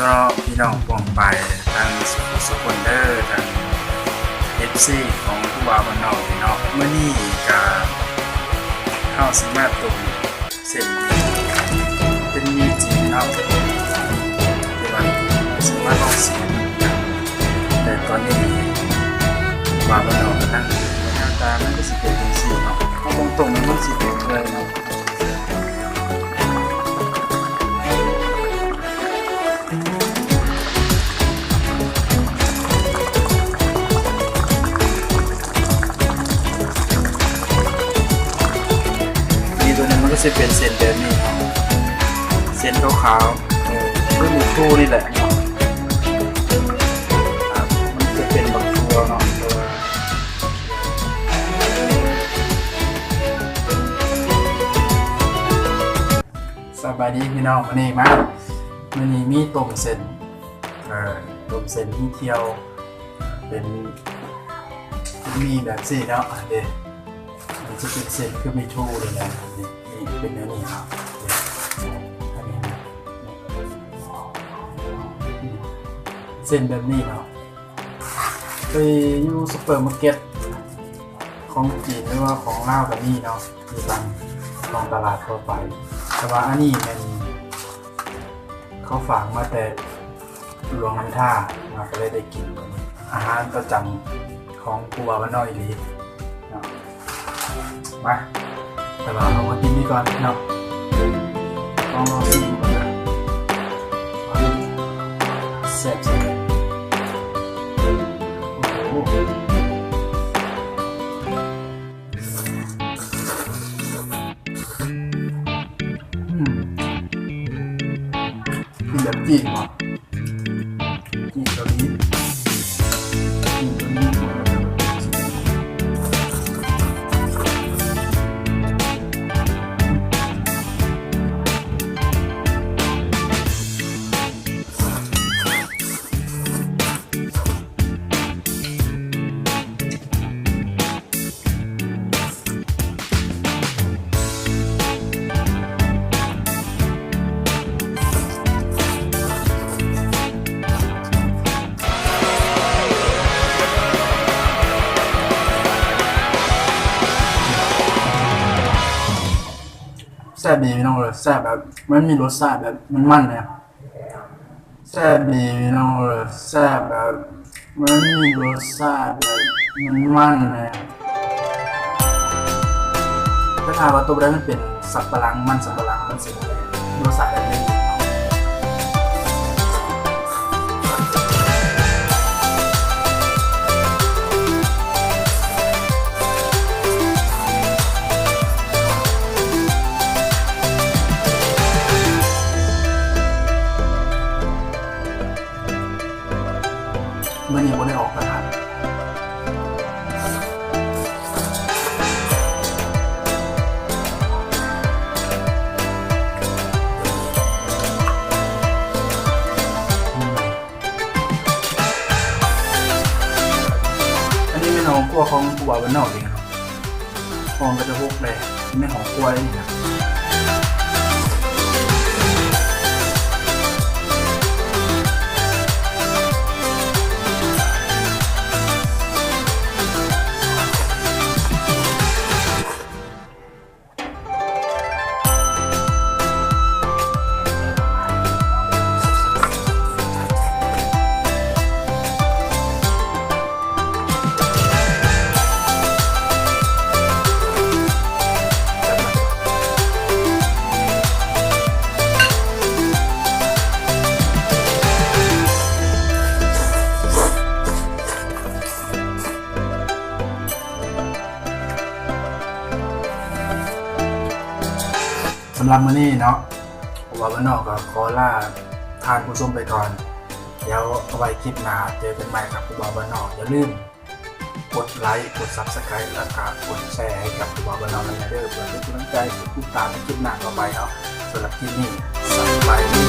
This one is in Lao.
ເນາະ ພີ່ນ້ອງປ້ອງປາຍທັງສຸກຄົນເດີ ທັງເອັຟຊີຂອງຜູ້ບ່າວບ້ານນອກເນາະ. ມື້ນີ້ກະເຮົາຊິມາຕົ້ມເສັ້ນເປັນໝີ່ຈີນເນາະ ແຕ່ວ່າຊິມາລອງຊິມນຳກັນ. ແຕ່ຕອນນີ້ຜູ້ບ່າວບ້ານນອກກຳລັງ ໜ້າຕາມັນກໍຊິເປັນຈັ່ງຊີ້ເນາະ. ເຮົາຕ້ອງຕົ້ມໃຫ້ມັນຊິເປື່ອຍເນາະ. ນີ້ ຕົວນີ້ມັນກໍຊິເປັນເສັ້ນແບບນີ້ເນາະ ເສັ້ນຂາວໆ ເອີ ຄືໝູທູ່ນີ້ແຫຼະເນາະ. ອ່າ ມັນຈະເປັນບັກຖົ່ວເນາະ. ສະບາຍດີພີ່ນ້ອງ ມື້ນີ້ມາ ມື້ນີ້ມີຕົ້ມເສັ້ນ ເອີ ຕົ້ມເສັ້ນມີຖ້ຽວ ເປັນ ເປັນໝີ່ແບບຊີ້ເນາະ. ເດ້ ມັນຈະເປັນເສັ້ນຄືໝູທູ່ນີ້ແຫຼະ ນີ້ ນີ້ເປັນແນວນີ້ເນາະ. ເດ້ ອັນນີ້ນະ ເສັ້ນແບບນີ້ເນາະ. ໄປຢູ່ຊຸບເປີມາເກັດຂອງຈີນ ຫຼືວ່າຂອງລາວກໍມີເນາະ ຢູ່ຕາມທ້ອງຕະຫຼາດທົ່ວໄປ. ແຕ່ວ່າອັນນີ້ແມ່ນເຂົາຝາກມາແຕ່ຫຼວງນ້ຳທາ ເຮົາກໍເລີຍໄດ້ກິນ ອາຫານປະຈຳຂອງຜູ້ບ່າວບ້ານນອກອີ່ຫຼີເນາະ. ມາ ແຕ່ວ່າເຮົາມາກິນນີ້ກ່ອນເນາະ. ລອງ ລອງຊີມກ່ອນເດີ. ແຊບ ແຊບ. ໂອ້ໂຫ ອືມ ກິນແບບຈີນເນາະ. ແຊບດີພີ່ນ້ອງເອີຍ ແຊບແບບ ມັນມີລົດຊາດແບບມັນໆ ເລີຍ. ແຊບດີພີ່ນ້ອງເອີຍ ແຊບແບບ ມັນມີລົດຊາດແບບມັນໆ ເລີຍ. ຖ້າຫາກວ່າຕົວໃດມັນເປັນສັບປະຫຼັງ ມັນສັບປະຫຼັງ ມັນຊິມີລົດຊາດແບບນີ້. ມື້ນີ້ບໍ່ໄດ້ອອກຕະຫຼາດ. ອັນນີ້ແມ່ນຫ້ອງຄົວຂອງຜູ້ບ່າວບ້ານນອກເອງເນາະ. ຫ້ອງກໍຈະຫົກແດ່ ແມ່ນຫ້ອງຄົວເດ້ນີ້ນະ. ສຳລັບມື້ນີ້ເນາະ ຜູ້ບ່າວບ້ານນອກກໍຂໍລາທ່ານຜູ້ຊົມໄປກ່ອນ. ດຽວເອົາໄວ້ຄລິບໜ້າເຈີກັນໃໝ່ກັບຜູ້ບ່າວບ້ານນອກ. ຢ່າລືມກົດໄລ ກົດ Subscribe ແລ້ວກໍກົດແຊໃຫ້ກັບຜູ້ບ່າວບ້ານນອກນຳແດ່ເດີ ເພື່ອເປັນກຳລັງໃຈຕິດຕາມໃນຄລິບໜ້າຕໍ່ໄປເນາະ. ສຳລັບຄລິບນີ້ ສະບາຍດີ.